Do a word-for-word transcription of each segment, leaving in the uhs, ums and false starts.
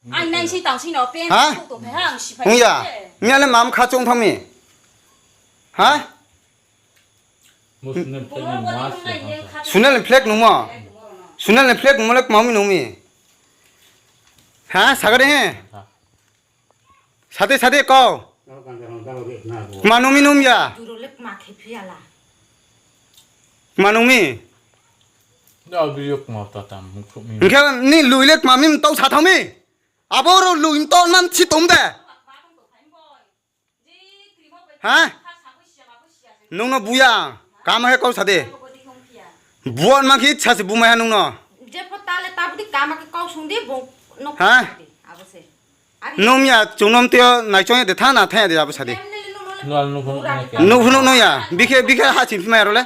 Ha? Ong ya. Miya le mam kha choung thanng mi. Ha? Sunel ni flag nungmo. Sunel ni flag nungmo le kma mi nung mi. Ha? Saga de he. Sade, sade kau. Kma nung mi nung ya. Kma nung mi. Hing khe ni lui le kma mi mtau sa thanng mi. Abo rao lui mtau man si tong de. Ha? Nung no buya. Kama khe kau sa de. Buat ma khe sa se bumai ha nung no. Jepho ta le ta budi kama khe kau sung di bung no. Ha? Nung ya chung no mtui yo naichong ya de thanng na thanng ya de abo sa di. Nuh pho nuh no ya. Bikhe, bikhe ha ching phimai aro le.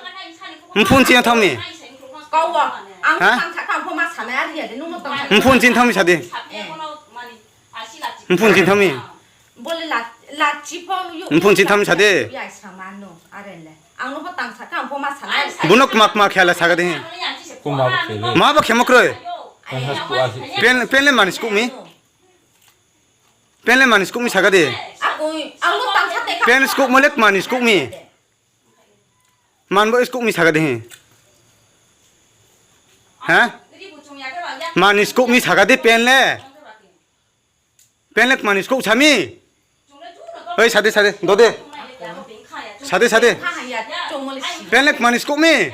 Mphun ching thanng mi. Ha? Mphun ching thanng mi sa di. Mphun ching thanng mi. Mphun ching thanng mi sa di. Bo no kma kma khe la saga di hi. Ma bo khemo kroi. Pen, pen le mani skuh mi. Pen le mani skuh mi saga di. Pen skuhmo le mani skuh mi. Man bo skuh mi saga di hi. Ha? Mani skuh mi saga di pen le. Pen le mani skuh sa mi. Oi, sa di, sa di, do de. Sa di, sa di. Pen le mani skuh mi.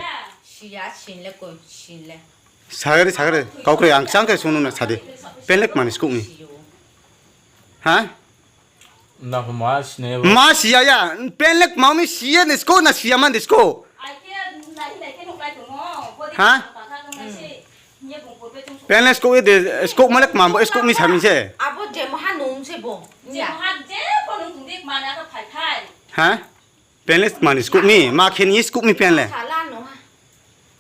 Saga di, saga di. Kau kroi ang chang khe sung nung na sa di. Pen le mani skuh mi. Ha? Ma si ya ya. Pen le kma mi si ye ni skuh na si ya man di skuh. Ha? Pen le skuh ye de, skuhmo le kma bo skuh mi sa mi se. Ha? Pen le mani skuh mi, ma khe ni skuh mi pen le.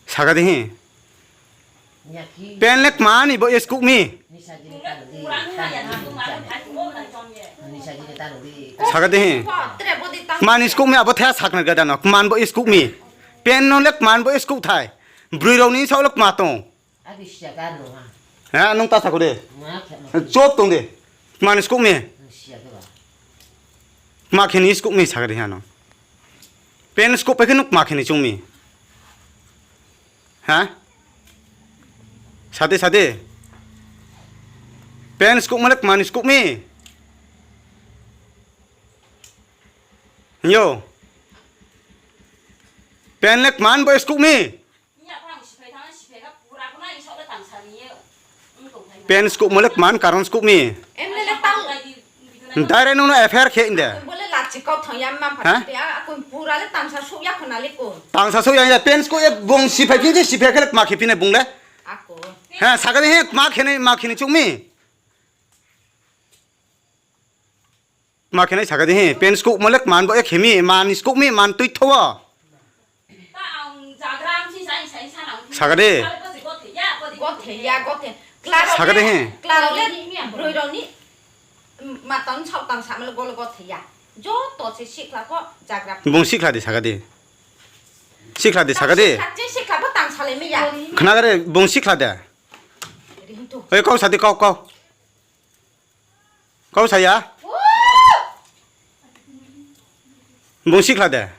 Saga di hi. Pen le kma ni bo ye skuh mi. Saga di hi. Mani skuh mi abo the sakna gada no, kma bo ye skuh mi. Pen no le kma bo ye skuh thai. Broi rao ni sao le kma tong. Ha, nung ta sakho de. Chop tong de. Kma ni skuh mi. Kma khe ni skuh mi saga di ha no. Pen skuh pai khe nung kma khe ni choung mi. Ha? Sa di, sa di. Pen skuhmo le kma ni skuh mi. Hing yo. Pen le kma bo skuh mi. Pen skuhmo le kma karon skuh mi. Direct nung no F I R khe de. Tangsa souh ya ya, pen skuh ye bung siphai phi se siphai khe le kma khe phi nai bung le. Ha, saga di hi, kma khe nai, ma khe ni choung mi. Kma khe nai saga di hi, pen skuhmo le kma bo ye khe mi, mani skuh mi, man tui tho wo. Saga di. Saga di hi. Bung sikhla di saga di. Sikhla di saga di. Khna gare bung sikhla de. Oi, kau sa di, kau, kau. Kau sa ya? Bung sikhla de.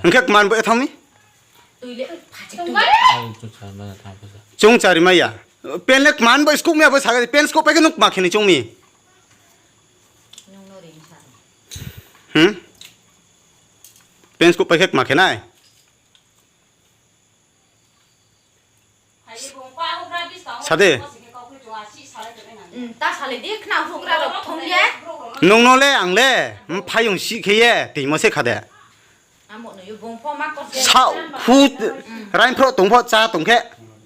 Hing khe kma bo ye thanng mi? Choung chari mai ya. Pen le kma bo skuh mi abo saga di, pen skuh pai khe nung kma khe ni choung mi. Pen skuh pai khe kma khe nai. Sa di. Nung no le ang le, mphaiyong sih khe ye, timo se kha de. Saoh khu, raingphroh tong pho, chá tong khe.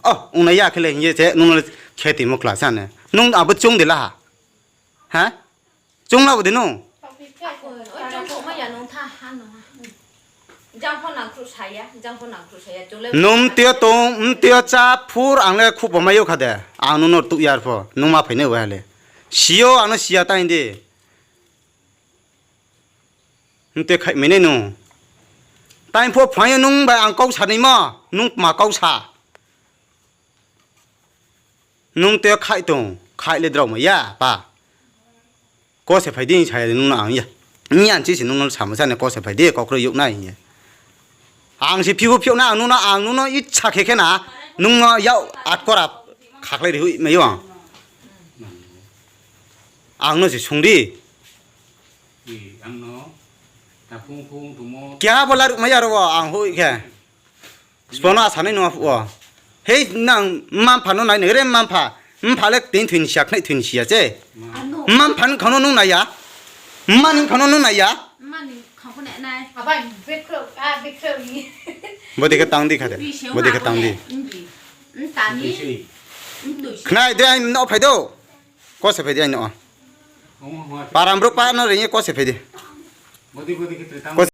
O, ongnai ya khe le hing ye se, nung no le khe timo kla sa ne. Nung abo choung de la ha. Ha? Choung la bo de nung. Nung mtui yo tong, mtui yo chá phur ang le khupo mai yo kha de. Ang nung no tuh yar pho, nung ma phai nai wa le. Si yo ang no si ya ta hing di. Mtui khaih mai nai nung. Tai pho phaing yo nung bai ang kau sa naimo, nung kma kau sa. Nung te khaih tong, Khaih le drao mai ya, pa. Ko se phai di, sa ya nung no ang ya. Ni ang chi se nung no samo sa ni ko se phai di, kau kroi youh nai hing ye. Ang se phiouh phiouh na ang nung no, ang nung no itsa khe khe na, nung no yak atkora khakhlai ri hoih mai ou ang. Ang no se sung di. Keha bo laruh mai ya ro wo ang hoih khe. Sbo no asa nai nung aphuh wo. Hei nang mma-mpha no nai nai re mma-mpha. Mpha le tini thoi ni si ya, khnaih thoi ni si ya se. Mma-mpha ni khang no nung nai ya. Mma ni khang no nung nai ya. Bodei khe tang di kha de. Bodei khe tang di. Khnai de aini no phai do. Ko se phai di aini no. Param brouh pa no reing ye ko se phai di. Ko